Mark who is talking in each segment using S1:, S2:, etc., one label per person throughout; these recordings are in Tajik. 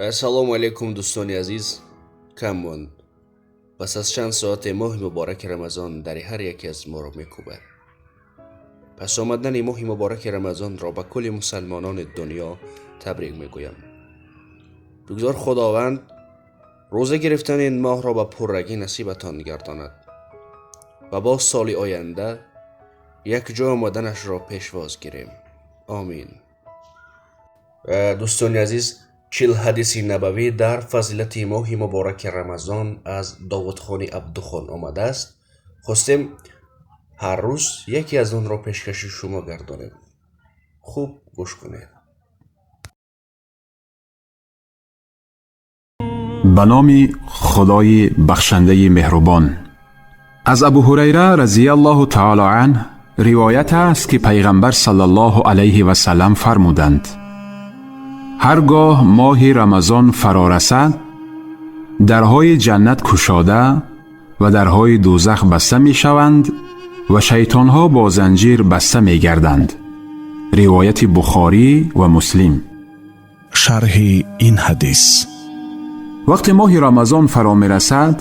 S1: Ассалому алайкум, дӯстони азиз. Кам монд, пас аз чанд соате моҳи мубораки Рамазон дари ҳар яке аз моро мекӯбад. Пас омадани моҳи мубораки Рамазонро ба кулли мусалмонони дунё табрик мегӯям. Бигзор Худованд рӯза гирифтани ин моҳро ба пуррагӣ насибатон гардонад ва боз соли оянда якҷо омаданашро пешвоз гирем. Омин. Дӯстони азиз, 40 ҳадиси набавӣ дар фазилати моҳи мубораки Рамазон аз Довудхони Абдухон омадааст. Хостем ҳар рӯз яке аз онро пешкаши шумо гардонем. Хуб гӯш кунед.
S2: Ба номи Худои бахшандаи меҳрубон. Аз Абу Ҳурайра разияллоҳу таоло анҳ ривоят аст, ки Пайғамбар саллаллоҳу алайҳи васаллам фармуданд: ҳар гоҳ моҳи Рамазон фаро расад, дарҳои ҷаннат кушода ва дарҳои дӯзах баста мешаванд ва шайтонҳо бо занҷир баста мегарданд. Ривояти Бухорӣ ва Муслим.
S3: Шарҳи ин ҳадис.
S2: Вақте моҳи Рамазон фаро мерасад,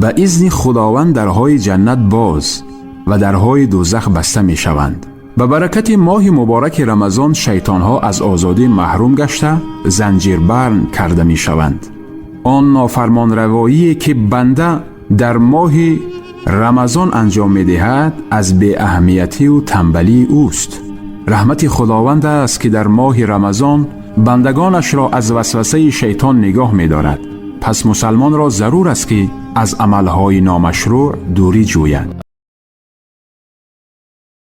S2: ба изни Худованд дарҳои ҷаннат боз ва дарҳои дӯзах баста мешаванд. Ба баракати моҳи мубораки Рамазон шайтонҳо аз озодӣ маҳрум гашта, занҷирбарн карда мешаванд. Он нофармонравоие, ки банда дар моҳи Рамазон анҷом медиҳад, аз беаҳамиятию тамбалии ӯст. Раҳмати Худованд аст, ки дар моҳи Рамазон бандагонашро аз васвасаи шайтон нигоҳ медорад. Пас мусалмонро зарур аст, ки аз амалҳои номашрӯъ дурӣ ҷӯяд.